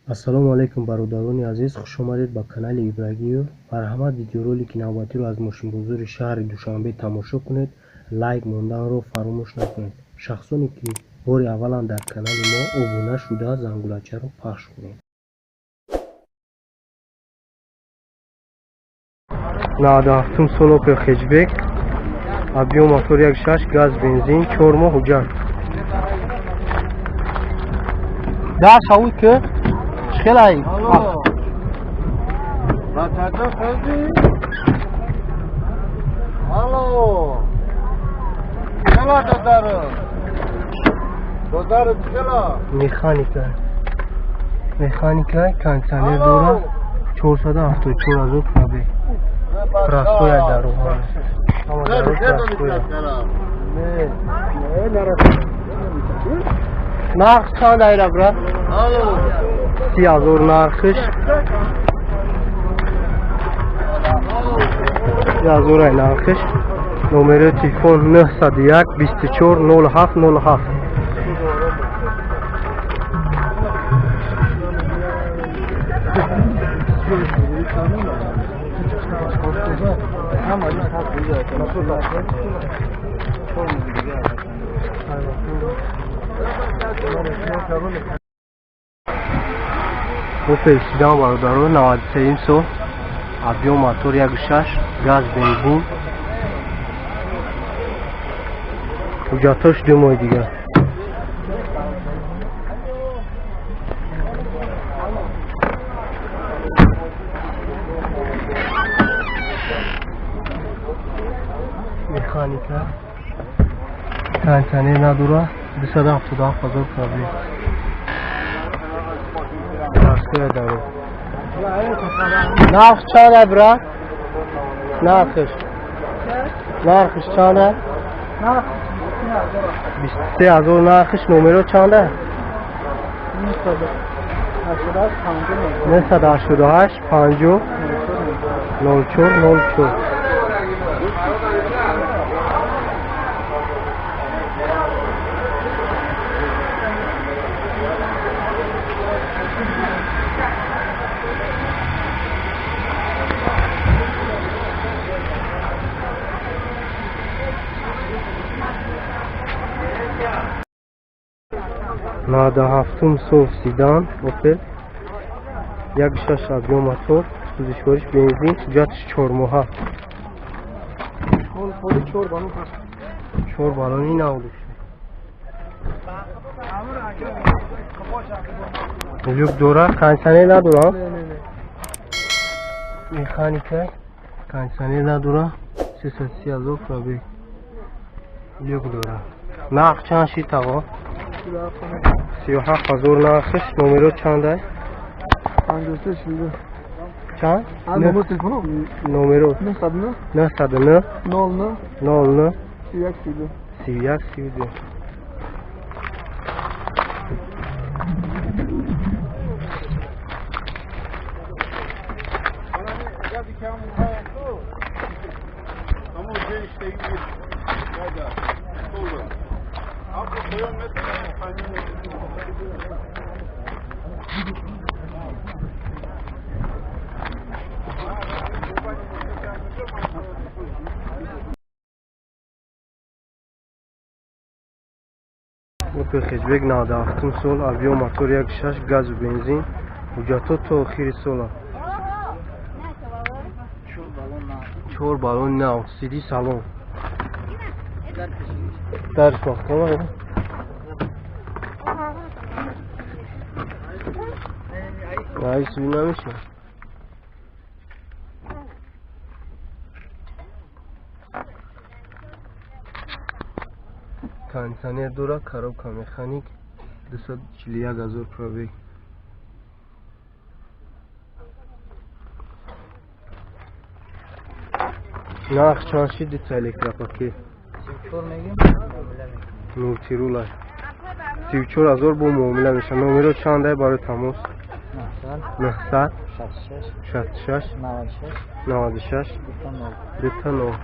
Ассалому алайкум, бародарони азиз, хушомадед ба канали Ибрагимов. Марҳамат, видеоролики навбатиро аз мошинбозори шаҳри Душанбе тамошо кунед, лайк монданро фаромӯш накунед. Шахсоне ки бори аввалан дар канали мо обуна шуда, зангулачаро пахш кунед. 97 сол Opel Hatchback, объем мотор 1.6, газ, бензин, 4 моҳ ҳуҷҷат. Да шавуд ки хелай. Бачаҷон хелди? Алло. Хела додару. Додару хела. Механика. Механика, кондиционер дора. 474 ҳазор пробег. Простоя дар роҳ. Ҳама дар роҳ простоя. Нарх чанд айра, брат? Алло. 30 000 нархиш. 30 000 ай нархиш. Номери телефон 901 24 07 07. Opel Sedan, бародарон, 93 сол, объем мотор 1.6, газ, бензин, ҳуҷҷатҳош 2 моҳи дигар. Механика, кондиционер надора, 277 ҳазор пробег. Простоя даро. Нарх чанд ай, брат? Нархиш? Нархиш чанд ай? 23 000 нархиш. Номеро чанд ай? 988 50 04 04. 97 сол седан Opel, 1.6 объем мотор, сӯзишвориш бензин, ҳуҷҷатиш 4 моҳа. Чор баллони нав дошта. Люк дора, кондиционер надора. Механика, кондиционер надора, 330 000 пробег. Люк дора. Нарх чанд шид, тағо? 37 000 нархиш. Номеро чанд ай? Чанд? Номеро? 909 09 31 32. Opel Hatchback, 97 сол, объем мотор 1.6, газу бензин, ҳуҷҷатҳо то охири сола. Чор баллон нав, сиди салон. Дарш маҳкама. Ай, суи намеша. Кондиционер дора, коробка механик, 241 ҳазор пробег. Нарх чанд шид, дита электропакет? Мультирул ай. 34 000 бо муомила меша. Номеро чанд ай барои тамос? 900 66 96 20.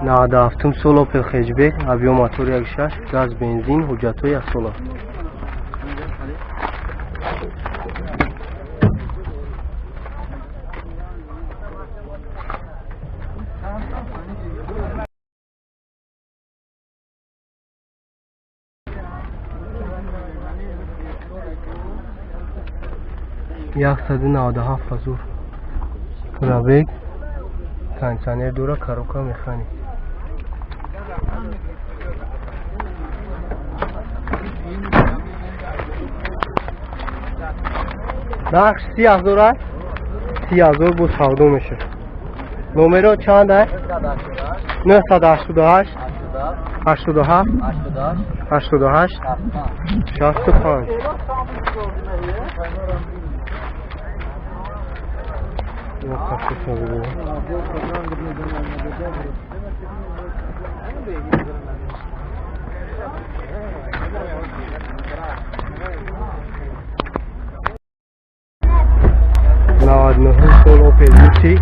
97 сол Opel Hatchback, объем мотор 1.6, газ, бензин, ҳуҷҷатҳои яксола. 197 ҳазор пробег, кондиционер дора, коробка механик. Нарх 30 ҳазор аст, 30 ҳазор бо савдо мешавад. Номеро чанд аст? 988 87 88 65. 99 сол Opel Yeti,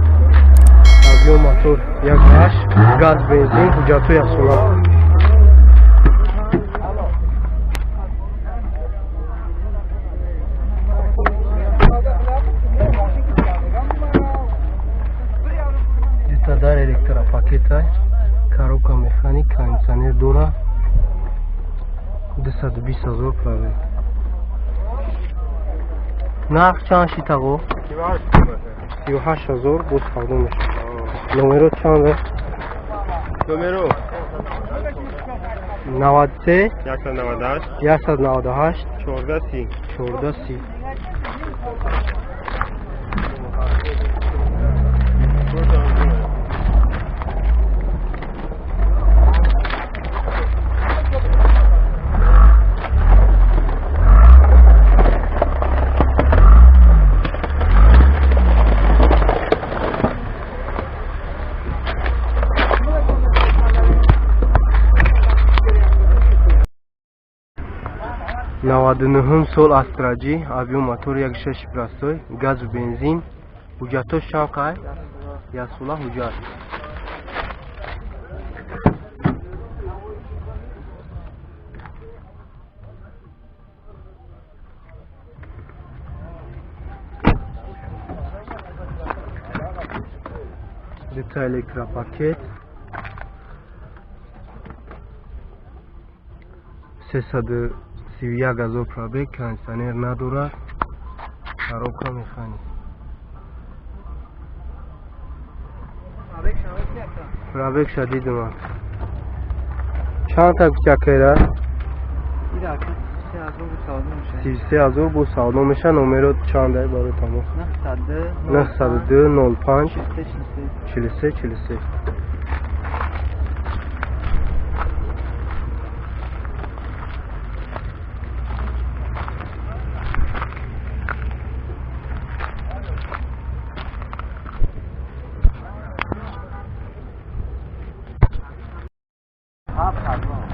объем мотор 1.8, газ, бензин, ҳуҷҷатҳои яксола. Дута дар электропакета, коробка механик, кондиционер дора, 220 ҳазор пробег. Нарх чанд шид ағо? 38 ҳазор бо савдо мешавад. Номеро чанд аст? Номеро 93 198 198 14 30. 14 30. 99 сол Astra J, объем мотор 1.6 простой, газу бензин, ҳуҷҷатҳош чанд қай? Яксола ҳуҷҷат. Дута электропакет, 331 ҳазор пробег, кондиционер надорад, коробка механик. Пробег шадидум. Чанд та кучакера? 33 ҳазор бо савдо меша. Номеро чанд ай барои тамос? 902 05 43 43.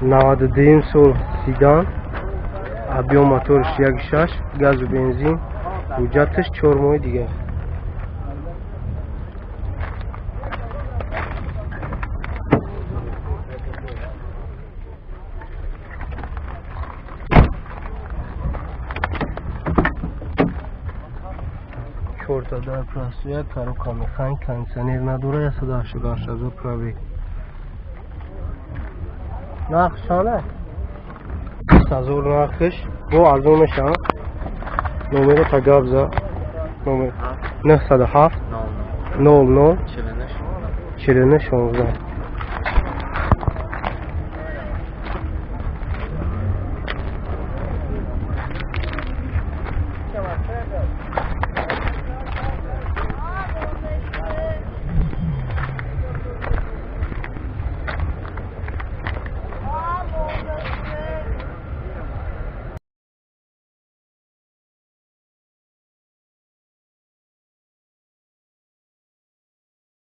92 сол седан, объем моторш 1.6, газу бензин, ҳуҷҷаташ 4 моҳи дигар. Чорта дар простой, коробка механик, кондиционер надора, 188 ҳазор пробег. Нарх чанд? 20 ҳазор нархш, бо арзон мешавад. Номеро та гап за. Номер 907 00 49 16.